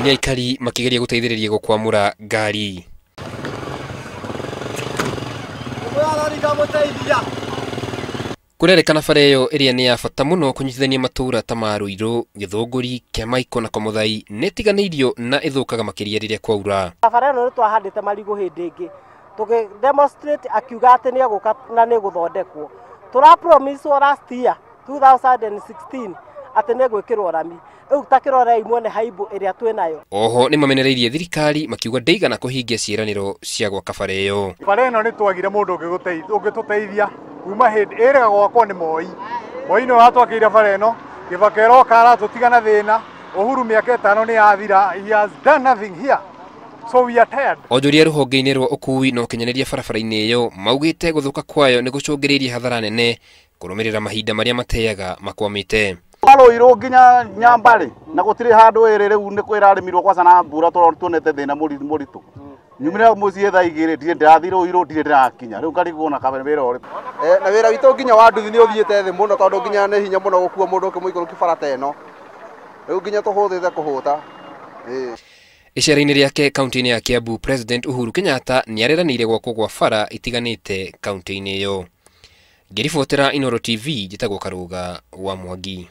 Nĩ aikari makĩgeria gũteithĩrĩria gũkwamũra ngari. Kũrerĩkana bara ĩyo ĩrĩa nĩ ya bata mũno kũnyitithania matũũra ta ma Ruiru, Gĩthũngũri, Kĩamaiko na Komuthai nĩ ĩtiganĩirio na ĩthũkaga makĩria rĩrĩa kwaura. Barabara ĩno nĩ twahandĩte marigũ hĩndĩ ĩngĩ tũgĩ demonstrate akiuga atĩ nĩ egũka na nĩ gũthondekwo. Tũra promise last year 2016 atĩ nĩ gwĩkĩrwo rami. Rĩu ta kĩrorei muone haibũ ĩrĩa twĩnayo. Oho nĩ mamenereirie thirikari makiuga ndĩigana kũhingia ciĩranĩro cia gwaka bara ĩyo. Bara ĩno nĩ twagire mũndũ ũngĩtũteithia kuma hĩndĩ ĩrĩga gwakwo nĩ Moi. Moi nĩwe watwakĩire bara ĩno, Kibaki aroka aratũtiga na thĩna, Uhuru mĩaka 5 nĩ yathira, he has done nothing here. So we are tired. Onjoria rũhonge-inĩ rwa ũkui na ũkinyanĩria barabara-inĩ ĩyo maugĩte gũthũka kwayo nĩ gũcũngĩrĩirie hathara nene kũrũmĩrĩra mahinda marĩa mateaga makwamĩte. Ruiru nginya Nyambarĩ na gũtirĩ handũ ĩrĩ rĩu nĩ kwĩrarĩmirwo kwaca na mbura tuonete thĩna mũritũ. Nyumire mũciĩ thaa 2 ndirĩ ndĩrathiĩ Ruiru ndirĩ ndĩrakinya rĩu ngarigwo na kabere wĩra ũrĩkũ. Na wĩra witũ nginya wa nduthi nĩ ũthiĩte thĩ mũno tondũ nginya nĩ hinya mũno gũkua mũndũ ũkĩmũikũrũkia bara ta ĩno. Rĩu nginya tũhũthĩte kũhũta. Icera-inĩ rĩake kaunti-inĩ ya Kiambu, President Uhuru Kenyatta nĩareranĩire gwakwo gwa bara itiganĩte kaunti-inĩ ĩyo. Ngĩribotera Inooro TV, njĩtagwo Karũga wa Mwangi.